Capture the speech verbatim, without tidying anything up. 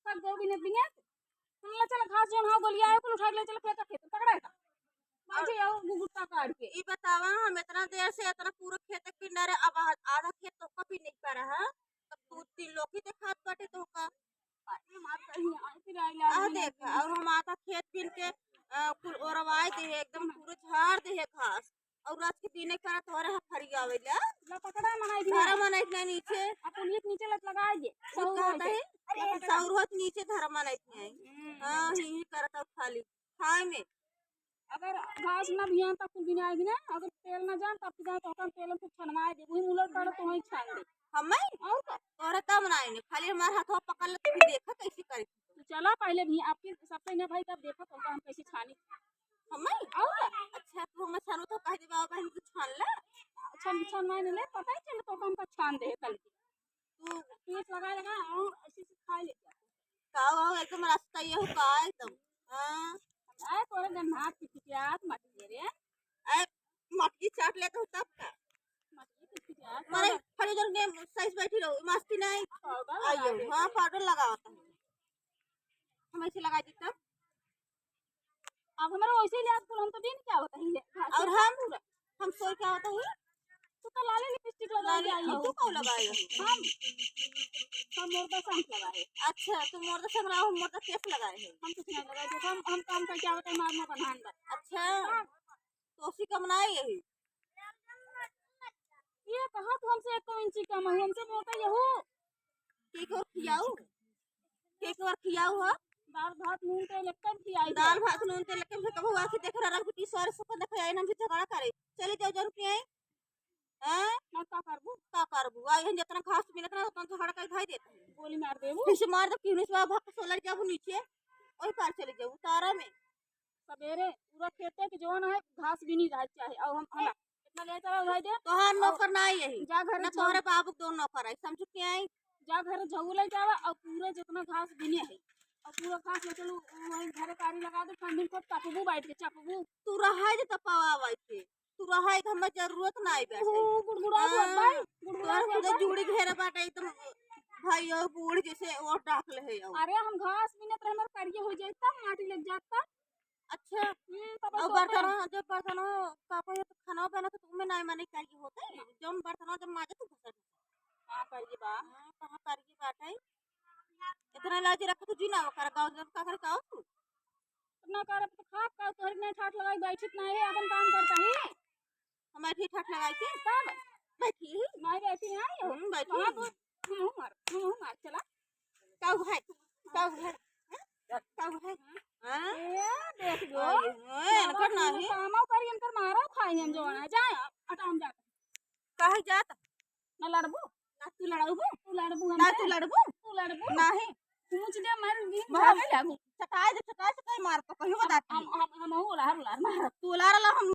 पक गए बिने बिने। चल, चल, घास जौन हो गोलिया है, कुल उठा के ले चल, फेंका खेत, पकड़ा है का? बाजी आओ गुगुट्टा काट के। ई बतावा, हम इतना देर से इतना पूरा खेत के किनारे, अब आ-, आधा खेत तो कभी नहीं पड़ा है, तब दू तीन लोग ही देखात बाटे तो का। अरे मार कहीं आए फिर आई आ लाग देख, और हम आधा खेत बिन के, अ, कुल ओरवाए दे है, एकदम पूरा झाड़ दे है घास। और रात के दिने करा तोहरे हा फरियावे ला। ला पकड़ा मनाई भी धारा नहीं। मनाई के नीचे। आ पुलिया के नीचे लत लगाए दे। कुछ कहता है? अरे, सौरवा के नीचे धारा मनाई के नहीं। हम्म। हाँ, ही, ही करता खाली। खाए में। अगर घास ना भियान तब कुल बिनाए भी ना, अगर तेल ना जान तब जान तो हम तेल में कुछ छनवाए दे। वही मुलर पड़ो तो वहीं छान दे। हमें? और का? तोहरे तब ना आइने, खाली हमार हथवा पकड़ ले, तू देखा कैसे करे। तू चला पहले भी आपके सबसे ना भाई, तब देखा तो हम कैसे छानी। हमें? और का? अच्छा, तू हमें छानो तो कह दे, बाबा बहन, तू छान ले। छान, छान माने ले, पता ही चले तो हमका छान दे कल के। तू पीस लगा लगा और ऐसे से खा ले। का हो, एकदम रास्ता ये हो का एकदम? हाँ। आए तोरे गन्हात की पिटियात मत रे। आए मटकी चाट लेत हो तब का? मटकी की पिटियात मारे मत। खड़ी जन के सही से बैठी रहो, मस्ती नहीं। पाउडर लगा आइयो, दे। हाँ, पाउडर लगावत है। हम ऐसे लगा दी तब। अब हमरा वैसे ही याद कुल हम तो दिन क्या होता ही है। और हम पूरा हम सोच क्या होता है? तू तो लाले लिपस्टिक लगा लाले, के आई हम हो। तो कौन लगाए हो? हम, हम मोरदा सेंट लगाए। अच्छा, तू मोरदा सेंट लगाओ, हम मोरदा केस लगाए हैं। हम कुछ नहीं लगाए, देखो, हम, हम काम करके आवत है, मारना बनान बा। अच्छा, हाँ। तो उसी का बनाए यही। ये कहा तू हमसे एक इंची कम है, हमसे मोटा यहू। के को खियाऊ? के को खियाऊ हो? दाल भात नून तेल एकदम खियाई दे। दाल भात नून तेल एकदम से कबहुआ के देख रहा, रघुपति सर से को देखे, आइन हमसे झगड़ा करे। चले जाओ, जरूर के आई। हैं? ना का करबू? का करबू? आई हम जितना घास मिलत ना, उतना झगड़ा कर भाई देते हैं। गोली मार देबू। किसी मार दे, किसी से भाग के सोलर जाबू नीचे, ओही पार चले जाबू तारा में। सबेरे पूरा खेते के जौन है घास भी नहीं रहे चाहे, और हम, हम कितना ले चला उठाई दे। तोहार और नौकर ना आई यही। जा घर ना झाड़ू। तोहरे बाबू के दो नौकर आई, समझ के आई। जा घर झाड़ू ले जावा और पूरा जितना घास बिने है और पूरा घास ले चलो वहीं घरे कारी लगा दे, ठंडी में खूब चपबू बैठ के चपबू। तू रहा जे तपावा आवाई के, तू रहा है, हमें जरूरत ना आई बैठे। ओ, गुड़गुड़ा हाँ, हुआ भाई, गुड़गुड़ा तोहरे हुआ खुदे भाई। जूड़ी घेरे बाटे एकदम भाई और बूढ़ जैसे वो डाक ले है और। अरे हम घास बिनत रहे, हमार करिए हो जाए तब माटी लग जाता। अच्छा। हम्म, तब और सोते हैं। बर्तन, जब बर्तन का कोई तो खाना बना तो तुम्हें ना माने करिए होते हैं, जब बर्तन जब माजे तो घुसा। हाँ, करिए बा। हाँ, कहाँ करिए बात है? इतना लाज रख तू जी ना कर गाँव जब का कर का तू? इतना कर तो खा का तोहर नहीं ठाट लगाई बैठत ना है, अपन काम करता है। हमारे ठीक ठाक लगाई के? तब? बैठी ही? नहीं बैठी है, ये हम्म, बैठी कहाँ ही। बोल? हूँ मार, हूँ मार, चला। काऊ है? काऊ है? हैं? काऊ है? हाँ? ए, देख लो। आई, ओए, इनकर बाबा नहीं। कामो करी, इनकर मारो खाई हम जवान है। जाए, हटा हम जाते। काहे जात? ना लड़बू? ना तू लड़बू? तू लड़बू ना हमसे? तू लड़बू? तू लड़बू? नहीं। पूछ दे, मर भी भाग। भागे लागू। चटाई दे, चटाई, चटाई मार तो कहियो बता हम, हम, हम, हम उलार, उलार मार। तू उलार ला, हम